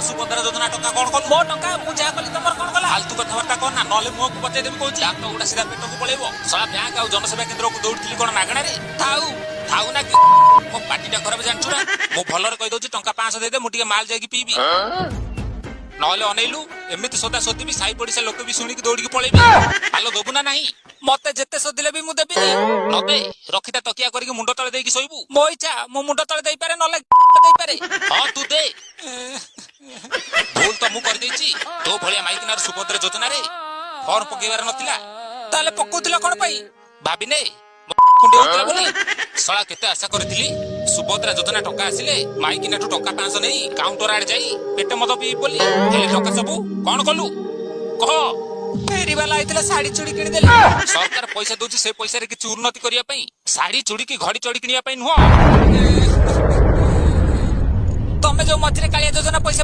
ସୁଭଦ୍ରା ଯୋଜନା ଟଙ୍କା କଣ କଲୁ? ମୋ ଟଙ୍କା ମୁଁ ଯାହା କଲି, ତମର କଣ ଗଲା? ଫାଲତୁ କଥାବାର୍ତ୍ତା କର ନା, ନହେଲେ ମୁହଁକୁ ବଜେଇ ଦେବି କହୁଛି। ଦାନ୍ତ ଗୁଡା ସିଧା ପେଟକୁ ପଳେଇବ। ଶଳା ବ୍ୟାଙ୍କ ଆଉ ଜନସେବା କେନ୍ଦ୍ରକୁ ଦୌଡିଥିଲି କଣ ମାଗଣାରେ? ଥାଉ ଥାଉ ନା, ମୋ ପାଟିଟା ଖରାପ ଜାଣିଛୁ ନା। ମୁଁ ଭଲରେ କହିଦଉଛି, ଟଙ୍କା 500 ଦେଇଦେ, ମୁଁ ଟିକେ ମାଲ ଯାଇକି ପିଇବି। ନହେଲେ ଅନେଇଲୁ, ଏମିତି ସଦା ସୋଦିବି, ସାହି ପଡିଶା ଲୋକ ବି ଶୁଣିକି ଦୌଡିକି ପଳେଇବେ। ହାଲୋ, ଦବୁ ନା ନାହିଁ? ମତେ ଯେତେ ସୋଦିଲେ ବି ମୁଁ ଦେବିନି। ନଦେ, ରଖିତା ତକିଆ କରିକି ମୁଣ୍ଡ ତଳେ ଦେଇକି ଶୋଇବୁ। ମୋ ଇଚ୍ଛା, ମୁଁ ମୁଣ୍ଡ ତଳେ ଦେଇପାରେ, ନହେଲେ ଦେଇପାରେ। ହଁ, ତୁ ଦେ। ଭୁଲ ତ ମୁଁ କରିଦେଇଛି। ତୋ ଭଳିଆ ମାଇକିନାର ସୁଭଦ୍ରା ଯୋଜନାରେ ଫର୍ମ ପକେଇବାର ନଥିଲା। ତାହେଲେ ପକଉଥିଲ କଣ ପାଇଁ? ଭାବିନେ କୁଣ୍ଡେଇ ହଉଥିଲା ବୋଲି। ଶଳା କେତେ ଆଶା କରିଥିଲି, ସୁଭଦ୍ରା ଯୋଜନା ଟଙ୍କା ଆସିଲେ ମାଇକିନାଠୁ ଟଙ୍କା 500 ନେଇ କାଉଣ୍ଟର ଆଡେ ଯାଇ ପେଟ ମଦ ପିଇବି ବୋଲି। ହେଲେ ଟଙ୍କା ସବୁ କଣ କଲୁ କହ? ଫେରିବାଲା ଆଇଥିଲା, ଶାଢୀ ଚୁଡ଼ି କିଣିଦେଲି। ସରକାର ପଇସା ଦଉଛି ସେ ପଇସାରେ କିଛି ଉନ୍ନତି କରିବା ପାଇଁ, ଶାଢୀ ଚୁଡ଼ି କି ଘଡି ଚଢି କିଣିବା ପାଇଁ ନୁହଁ। ତମେ ଯୋଉ ମଝିରେ କାଳିଆ ଯୋଜନା ପଇସା